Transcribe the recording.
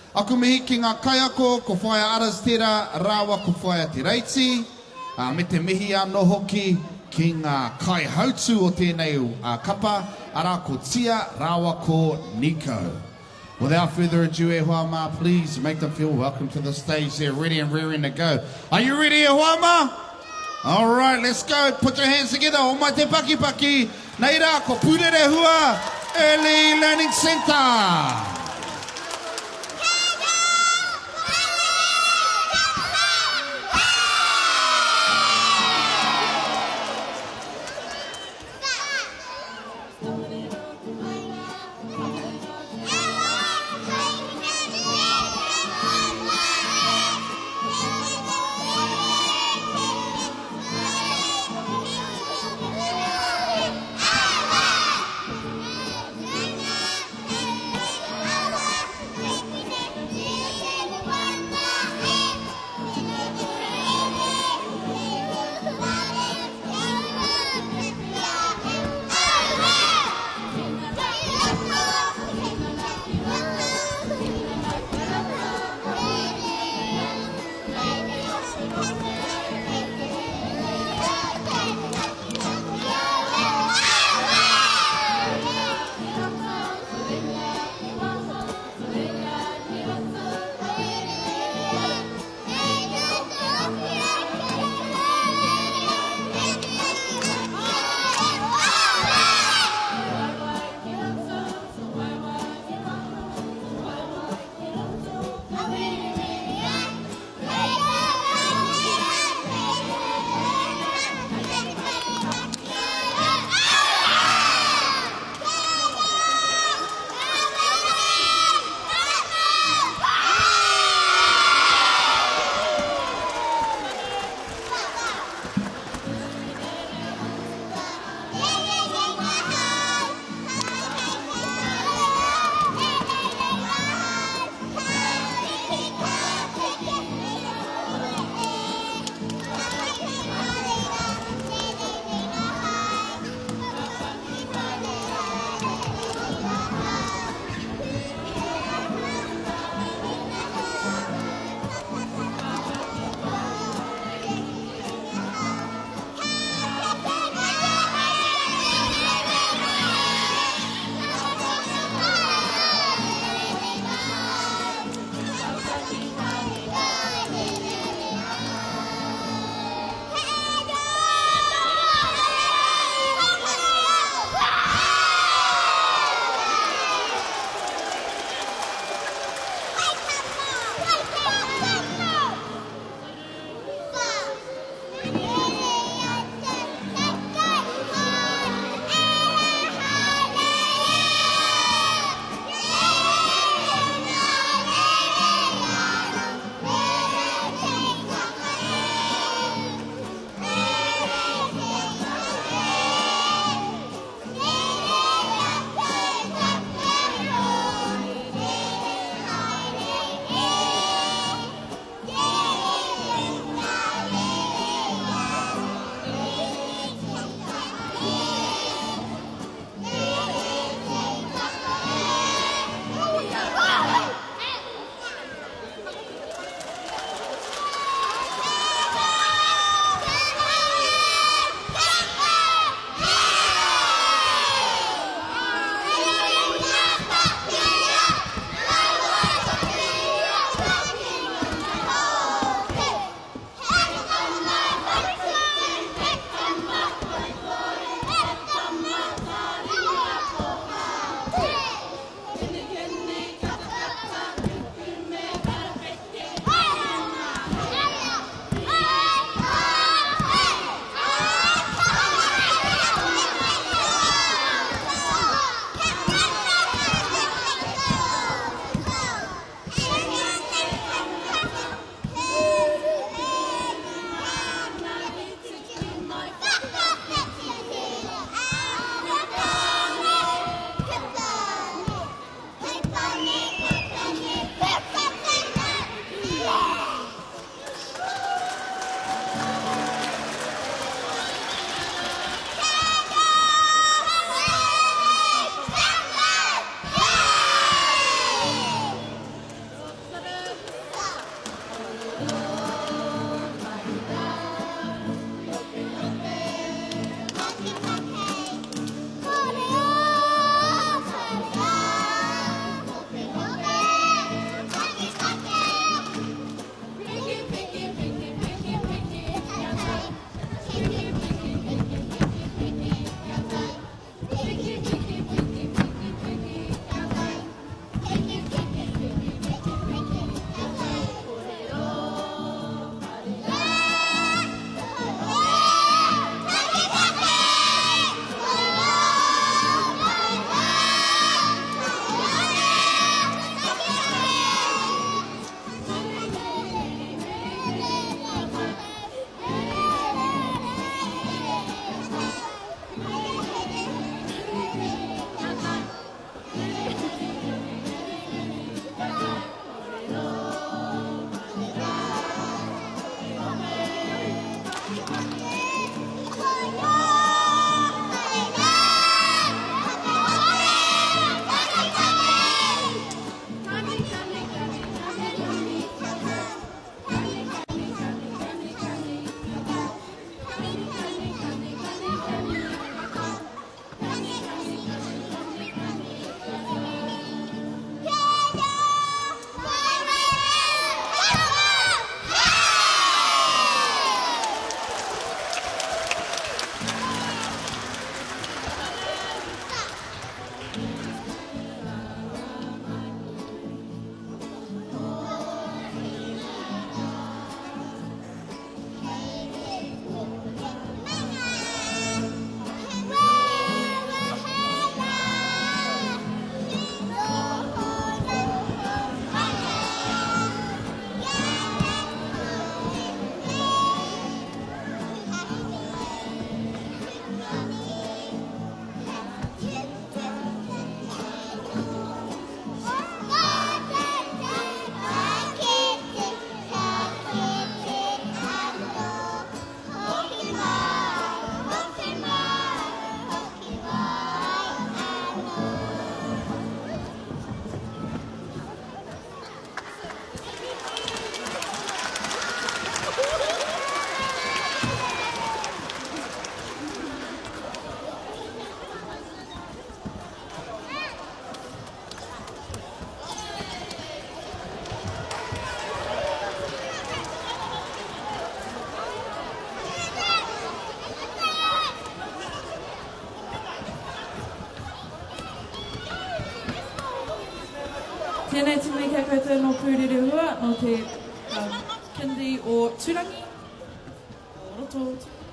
Aku mihi ki ngā kaiako, ko Whaea Aras tērā rāua ko Whaea Te Reiti, ā, me te mihi anō hoki ki ngā kaihautū o tēnei kapa, arā ko Tia rāua ko Nico. Without further ado e hoa mā, please make them feel welcome to the stage, they're ready and raring to go. Are you ready e hoa mā? Alright, let's go, put your hands together, homai te pakipaki, nei rā ko Purerehua Early Learning Centre! Tēnei te mihi ki a koutou nō Pūrereua, nō te um, kindi o Turangi, o roto o Turangi.